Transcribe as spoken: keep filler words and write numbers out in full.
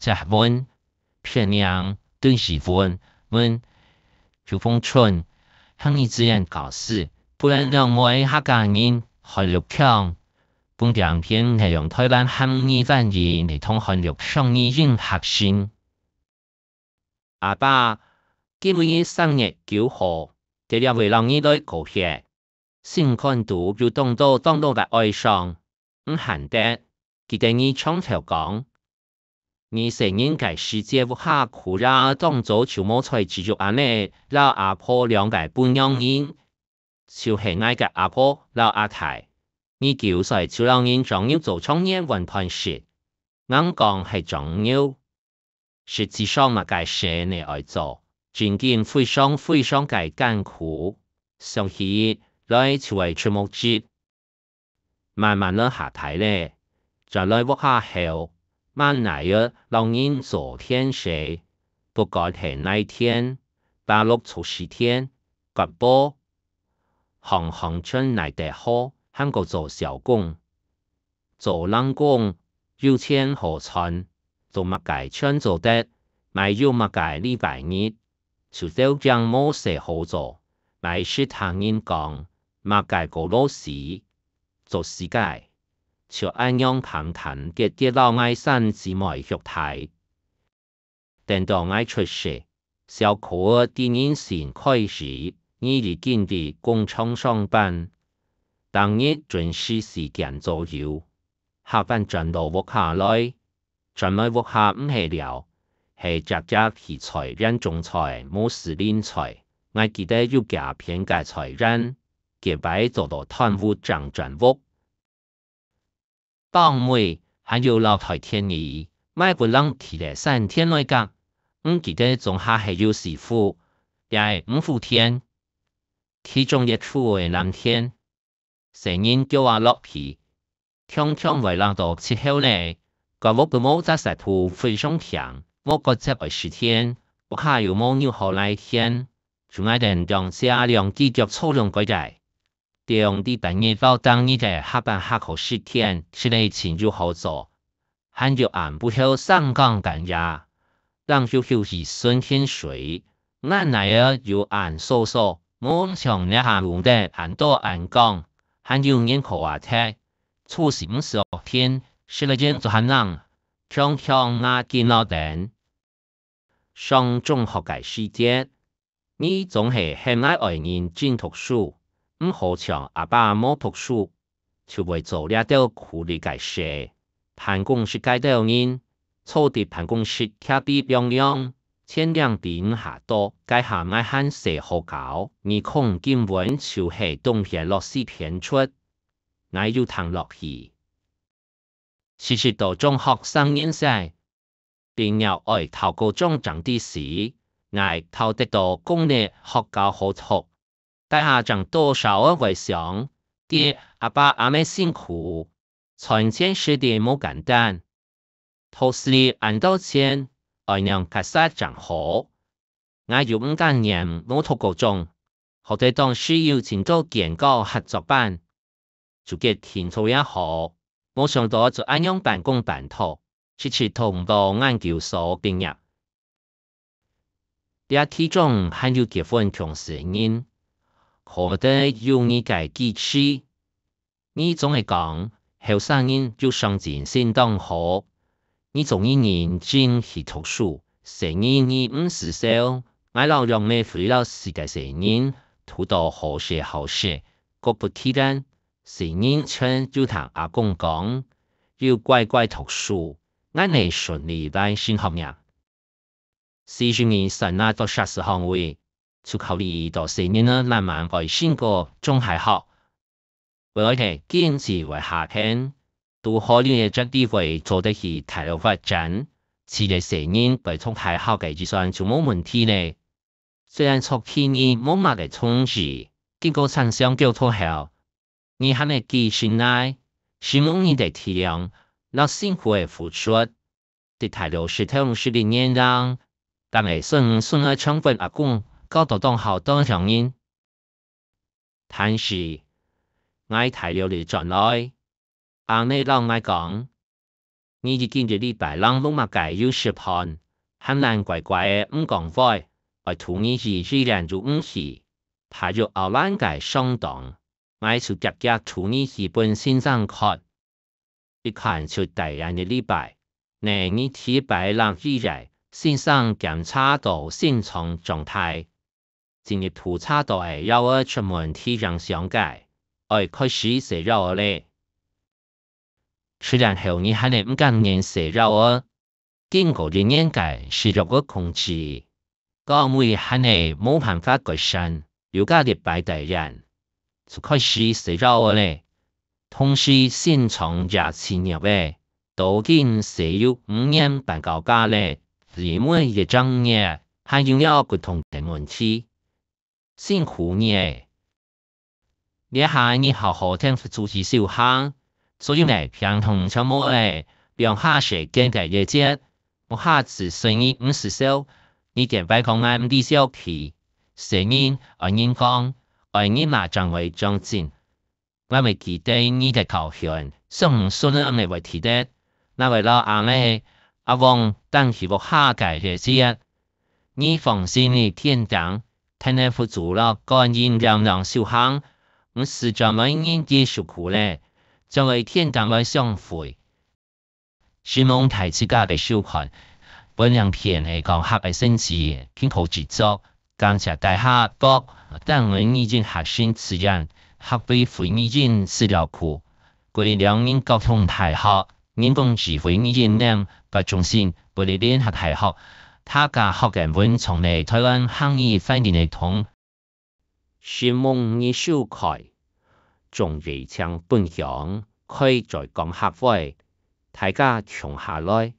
接問，別人頓時問，問：「邱逢春，係你自然教師，不然仰會客家人漢陸腔？」分兩篇係用臺灣客語翻譯來同漢陸腔語音合成。阿爸，今日生日九號，這兩位老人來過節，心肝肚有當多當多个哀傷，毋罕得，記得你常透講，你細人个時節屋下苦也當早就無在，只有阿姆摎阿婆兩个本娘人，就係𠊎个阿婆摎阿太。你九歲就摎人掌牛做長年換飯食，硬講係掌牛，實際上麼个事你愛做，正經非常非常个艱苦，想起來就會出目汁。 慢慢仔下大咧，轉來屋下後，嘛哪仔摎人做田事，不管係犁田、打六畜屎田、割埔，行行全哪得好，還過做小工、做零工，有錢好賺，做麼个全做得，乜有麼个禮拜日，就走正無事好做，乜識聽人講，麼个過勞死， 做死个，就恁樣怦怦結結摎𠊎三姊妹畜大。等到𠊎出世，小可仔知人性開始，你已經在工廠上班，逐日準時四點左右，下班轉到屋下來， 轉來屋下毋係尞，係遽遽去菜園種菜，無事淋菜。𠊎記得有幾片个菜園，該擺做到斷烏正轉屋。當尾還有摎台田裡，買分人提來山田來耕，毋記得種下係有四戶，也係五戶田，其中一戶仔藍田。 細人狗仔落皮，強強會冷到七後咧，該屋个無紮實土非常輕，無割接愛食田，屋下又無牛好來牽，就𠊎等兩姐兩姊腳操攏該个。中坜半日到當日个下班下課食田，食了盡有好做。 還有暗晡後三更半夜，冷咻咻去巡田水，恁哪仔又恁疏疏，無像這下用得恁多恁廣，還有人靠啊忒，初時毋識落田，食了煙就還冷，強強拿緊摎等。 上中學个時節，你總係喊𠊎愛認真讀書，毋好像阿爸無讀書，就會做這兜苦力个事。辦公室該兜人，坐在辦公室徛在涼涼，天涼在屋下多，該下𠊎還細好搞，耳空根本就係洞穴螺絲片出。𠊎有聽落去。 直直到中學三年生，畢業愛投高中正知時，𠊎投得到公立學校好讀。該下正多少仔會想，知阿爸阿姆辛苦，賺錢實在無簡單。讀書恁多錢，愛仰結煞正好。𠊎又毋甘願無讀高中，好得當時有盡多建教合作班， 就決定讀也好，無想到就恁樣半工半讀，直直讀到研究所畢業。這其中還有結婚同事人，可得有你个支持。你總係講，後生人有上進心當好，你總係認真去讀書，細人你毋使愁，𠊎摎兩妹會摎四个細人，讀到好食好食，果不其然， 細人全有聽阿公講，又乖乖讀書，恁仔順利完成學業。四十年算啊到碩士學位，就考慮到細人仔慢慢愛升高中大學，為了經濟會下行，堵好這个轉機會做得去大陸發展，自家細人愛讀大學个預算就無問題咧。 雖然初期你無麼个創意，經過參詳溝通後，你還會記心內，承蒙你个體諒，摎辛苦个付出。在大陸食頭十一年人，逐个孫孫仔全分阿公教到當好當像人。但是，𠊎大陸裡轉來，阿姆摎𠊎講，你已經一禮拜零用麼个有食飯，還懶乖乖仔毋講話，愛渡你去醫院又毋去，怕又拗懶个上當，𠊎就遽遽渡你去分先生看。一看就大約一禮拜，呢你第一擺來醫院，先生檢查到心臟狀態， 今日普查到个藥仔出問題影響个，愛開始食藥仔咧。出院後你還係毋甘願食藥仔，經過一年个食藥仔控制，肝胃還係無辦法改善，又加一擺大院，就開始食藥仔咧。同時心臟也食藥仔， 都已經食有五年半到家咧，你每一隻月還有腰骨痛个問題，辛苦你咧。這下你好好聽佛祖去修行，所有个病痛全無咧，放下世間个一切，無下次隨你毋使愁，你見擺講𠊎毋知愁佢，世人愛人講，愛人罵正會長進。 𠊎會記得你个教訓，相信你會記得，𠊎會摎阿姆、阿旺等佢屋下个日子。你放心去天頂，跈等佛祖摎觀音娘娘修行，毋使再每日去受苦咧，將來天頂來相會。 承蒙大自家个收看，本影片係講客个生死，辛苦製作，感謝大家各單位語言學生資源、客委會語言資料庫、桂林人工大學人工智慧語言研發中心、國立聯合大學客家學院文創个台灣客語翻譯系統。 承蒙你收看，中意請分享，開嘴講客話，大家共下來。